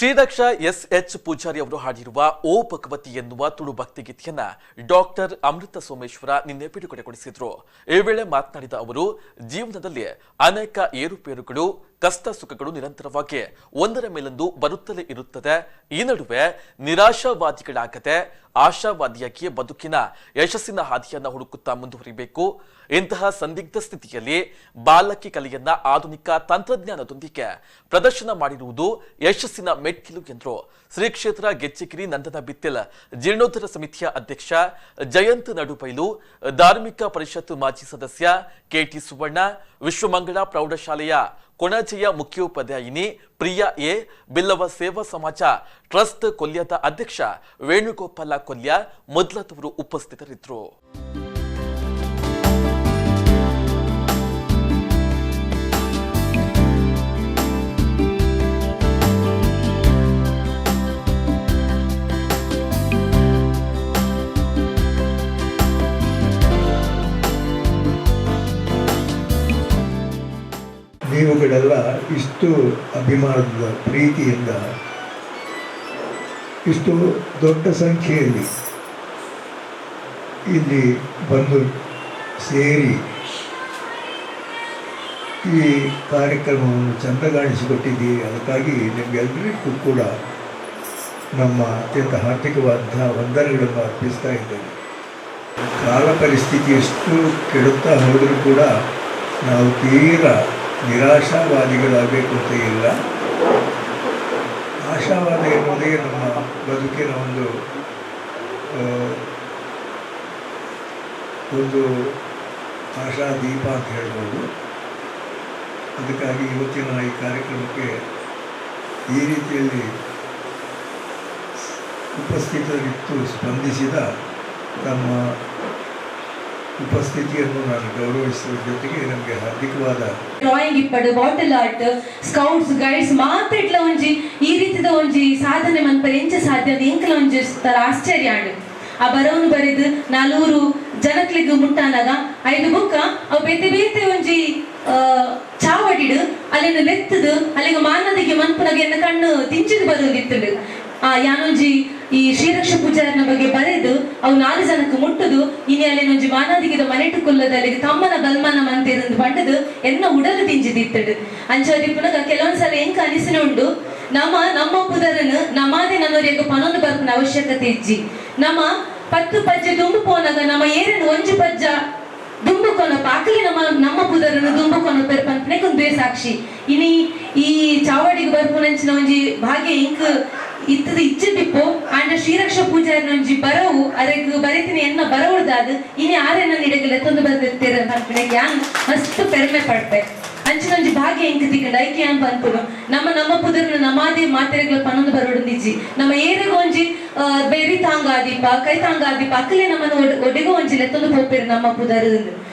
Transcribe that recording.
Shriraksha S H Poojary ಅವರು ಹಾಡಿರುವ ಓ ಭಗವತಿ ಎನ್ನುವ ತುಳು ಭಕ್ತಿಗೀತೆಯನ್ನ ಡಾಕ್ಟರ್ ಅಮೃತ ಸೋಮೇಶ್ವರ ನಿನ್ನೆ ಬಿಡುಗಡೆಗೊಳಿಸಿದರು. ಈ ವೇಳೆ ಮಾತನಾಡಿದ ಅವರು, ಜೀವನದಲ್ಲಿ ಅನೇಕ ಏರುಪೇರುಗಳು, ಕಷ್ಟ ಸುಖಗಳು ನಿರಂತರವಾಗಿ ಒಂದರ ಮೇಲೊಂದು ಬರುತ್ತಲೇ ಇರುತ್ತದೆ. ಈ ನಡುವೆ ನಿರಾಶಾವಾದಿಗಳಾಗದೆ ಆಶಾವಾದಿಯಾಗಿ ಬದುಕಿನ ಯಶಸ್ಸಿನ ಹಾದಿಯನ್ನು ಹುಡುಕುತ್ತಾ ಮುಂದುವರಿಬೇಕು. ಇಂತಹ ಸಂದಿಗ್ಧ ಸ್ಥಿತಿಯಲ್ಲಿ ಬಾಲಕಿ ಕಲೆಯನ್ನ ಆಧುನಿಕ ತಂತ್ರಜ್ಞಾನದೊಂದಿಗೆ ಪ್ರದರ್ಶನ ಮಾಡಿರುವುದು ಯಶಸ್ಸಿನ ಮೆಟ್ಟಿಲು ಎಂದರು. ಶ್ರೀ ಕ್ಷೇತ್ರ ಗೆಜ್ಜೆಗಿರಿ ನಂದನ ಬಿತ್ತಿಲ್ ಜೀರ್ಣೋದ್ಧಾರ ಸಮಿತಿಯ ಅಧ್ಯಕ್ಷ ಜಯಂತ್ ನಡುಬೈಲು, ಧಾರ್ಮಿಕ ಪರಿಷತ್ ಮಾಜಿ ಸದಸ್ಯ ಕೆಟಿ ಸುವರ್ಣ, ವಿಶ್ವಮಂಗಳ ಪ್ರೌಢಶಾಲೆಯ ಕೊಣಾಜೆಯ ಮುಖ್ಯೋಪಾಧ್ಯಾಯಿನಿ ಪ್ರಿಯಾ ಎ, ಬಿಲ್ಲವ ಸೇವಾ ಸಮಾಜ ಟ್ರಸ್ಟ್ ಕೊಲ್ಯದ ಅಧ್ಯಕ್ಷ ವೇಣುಗೋಪಾಲ ಕೊಲ್ಯ ಮೊದಲಾದವರು ಉಪಸ್ಥಿತರಿದ್ದರು. ನೀವುಗಳೆಲ್ಲ ಇಷ್ಟು ಅಭಿಮಾನದ ಪ್ರೀತಿಯಿಂದ ಇಷ್ಟು ದೊಡ್ಡ ಸಂಖ್ಯೆಯಲ್ಲಿ ಇಲ್ಲಿ ಬಂದು ಸೇರಿ ಈ ಕಾರ್ಯಕ್ರಮವನ್ನು ಚಂದಗಾಣಿಸಿಕೊಟ್ಟಿದ್ದೀರಿ. ಅದಕ್ಕಾಗಿ ನಿಮಗೆಲ್ಲರಿಗೂ ಕೂಡ ನಮ್ಮ ಅತ್ಯಂತ ಹಾರ್ದಿಕವಾದಂತಹ ವಂದನೆಗಳನ್ನು ಅರ್ಪಿಸ್ತಾ ಇದ್ದೇನೆ. ಕಾಲ ಪರಿಸ್ಥಿತಿ ಎಷ್ಟು ಕೆಡುತ್ತಾ ಹೋದರೂ ಕೂಡ ನಾವು ತೀರಾ ನಿರಾಶಾವಾದಿಗಳಾಗಬೇಕು ಅಂತ ಇಲ್ಲ. ಆಶಾವಾದ ಎನ್ನುವುದೇ ನಮ್ಮ ಬದುಕಿನ ಒಂದು ಒಂದು ಆಶಾದೀಪ ಅಂತ ಹೇಳ್ಬೋದು. ಅದಕ್ಕಾಗಿ ಇವತ್ತಿನ ಈ ಕಾರ್ಯಕ್ರಮಕ್ಕೆ ಈ ರೀತಿಯಲ್ಲಿ ಉಪಸ್ಥಿತರಿತ್ತು ಸ್ಪಂದಿಸಿದ ತಮ್ಮ ಉಪಸ್ಥಿತಿಯನ್ನು ನಾನು ಗೌರವಿಸುವ ಜೊತೆಗೆ ನಮಗೆ ಹಾರ್ದಿಕವಾದ ಡ್ರಾಯಿಂಗ್ ಇಪ್ಪಡು, ಬಾಟಲ್ ಆರ್ಟ್, ಸ್ಕೌಟ್ಸ್ ಗೈಡ್ಸ್ ಮಾತ್ರ ಇಟ್ಲ ಒಂಜಿ ಈ ರೀತಿದ ಒಂಜಿ ಸಾಧನೆ ಮನ್ಪರೆ ಎಂಚ ಸಾಧ್ಯ ಅದು ಎಂಕಲ ಒಂಜಿ ತರ ಆಶ್ಚರ್ಯ ಆಂಡ್. ಆ ಬರವನು ಬರೆದು ನಾಲೂರು ಜನಕ್ಲಿಗ್ ಮುಟ್ಟಾನಾಗ ಐದು ಬುಕ್ಕ ಅವು ಬೇತೆ ಬೇತೆ ಒಂಜಿ ಚಾವಡಿಡು ಅಲ್ಲಿನ ಲೆತ್ತದು ಅಲ್ಲಿಗೆ ಮಾನದಿಗೆ ಮನ್ಪುನಾಗ ಎನ್ನ ಕಣ್ಣು ದಿಂಚಿದು ಬರೋದಿತ್ತುಂಡು. ಆ ಯಾನೊಂಜಿ ಈ ಶ್ರೀರಕ್ಷ ಪೂಜಾರನ ಬಗ್ಗೆ ಬರೆದು ಅವು ನಾಲ್ ಜನಕ್ಕೆ ಮುಟ್ಟುದು ಇನಿ ಅಲ್ಲಿನೊಂಜಿ ಮಾನಾದಿಗಿದ ಮನೆಟು ಕುಲ್ಲದ ಅಲ್ಲಿಗೆ ತಮ್ಮನ ಬಲ್ಮನ ಮಂತಿರಂದು ಪಂಡದು ಎನ್ನ ಉಡಲು ದಿಂಜಿದಿತ್ತಡು. ಅಂಚಾದಿಪ್ಪುನಗ ಕೆಲವೊಂದ್ಸಲ ಎಂಕ ಅನಿಸಿನ ಉಂಡು, ನಮ್ಮ ನಮ್ಮ ಪುದರನು ನಮಾದೆ ನನ್ನೊರಿಯಗ ಪನೊಂದು ಬರ್ಪುನ ಅವಶ್ಯಕತೆ ಇಜ್ಜಿ. ನಮ್ಮ 10 ಪಜ್ಜೆ ದುಂಬು ಪೋನಾಗ ನಮ್ಮ ಏರನು ಒಂಜಿ ಪಜ್ಜ ದುಂಬುಕೊನ ಪಾಕಲಿ ನಮ್ಮ ನಮ್ಮ ಪುದರನು ದುಂಬುಕೊನ ಪೆರ್ ಪನ್ಪನೆ ಕುಂದುವೆ ಸಾಕ್ಷಿ. ಇನಿ ಈ ಚಾವಡಿಗೆ ಬರ್ಪುನಂಚಿನ ಒಂಜಿ ಭಾಗ್ಯ ಇಂಕ್ ಇತ್ತದ ಇಚ್ಚದಿಪ್ಪು. ಆಂಡ ಶ್ರೀರಕ್ಷ ಪೂಜಾರಿನ ಒಂಜಿ ಬರವು ಅರೆಗ್ ಬರೆತಿನ ಎನ್ನ ಬರವುದಾದ್ ಇನಿ ಆರೆನ ನಿಡಗಲೆ ತೊಂದು ಬಂದಿರ್ತೀರ ಪನ್ಪನೆ ಯಾನ್ ಮಸ್ತ್ ಪೆರ್ಮೆ ಪಡ್ಪೆ. ಅಂಚಿನ ಒಂಜಿ ಭಾಗ್ಯ ಇಂಕ್ ತಿಕ್ಕಂಡ ಐಕೆ ಯಾನ್ ಪನ್ಪುನು ನಮ್ಮ ನಮ್ಮ ಪುದರ್ನ ನಮಾದೆ ಮಾತೆರೆಗಳ ಪನೊಂದು ಬರೋಡು ನಿಜ್ಜಿ. ನಮ್ಮ ಏರೆಗ್ ಒಂಜಿ ಬೆರಿ ತಾಂಗಾದೀಪ ಕೈ ತಾಂಗಾದೀಪ ಅಕ್ಕಲೆ ನಮ್ಮನ್ನು ಒಡೆಗೋ ಒಂಜಿ ಲೆತ್ತೊಂದು ಪೋಪೇರು ನಮ್ಮ ಪುದರ್.